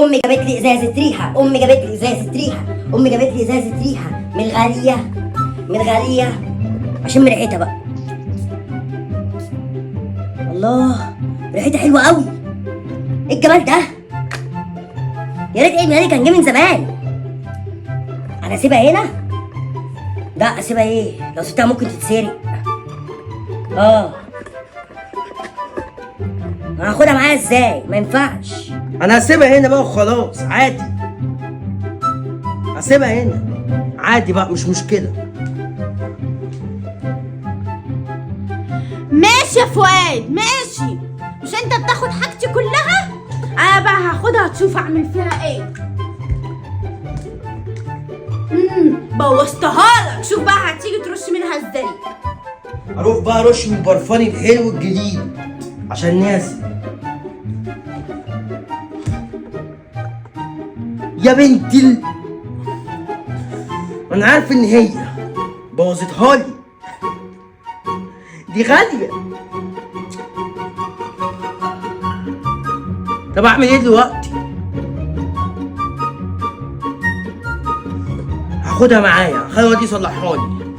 امي جابت لي ازازة ريحه، امي جابت لي ازازة ريحه، امي جابت لي ازازة ريحه من الغالية، من الغالية. عشان ريحتها بقى. الله، ريحتها حلوة قوي. ايه الجمال ده؟ يا ريت عيد ميلادي كان جه من زمان. انا اسيبها هنا؟ لا اسيبها ايه؟ لو سبتها ممكن تتسرق. اه انا هاخدها معايا ازاي؟ ما ينفعش. انا هسيبها هنا بقى وخلاص، عادي. هسيبها هنا عادي بقى، مش مشكلة. ماشي يا فؤاد ماشي، مش انت بتاخد حاجتي كلها؟ انا بقى هاخدها تشوف اعمل فيها ايه. بوظتها لك، شوف بقى هتيجي ترش منها ازاي. اروح بقى ارش من برفاني الحلو الجديد عشان نازل. يا بنت ال... انا عارف ان هي بوظتها لي، دي غالية. طب اعمل ايه دلوقتي؟ هاخدها معايا، هخلي الواد يصلحها لي.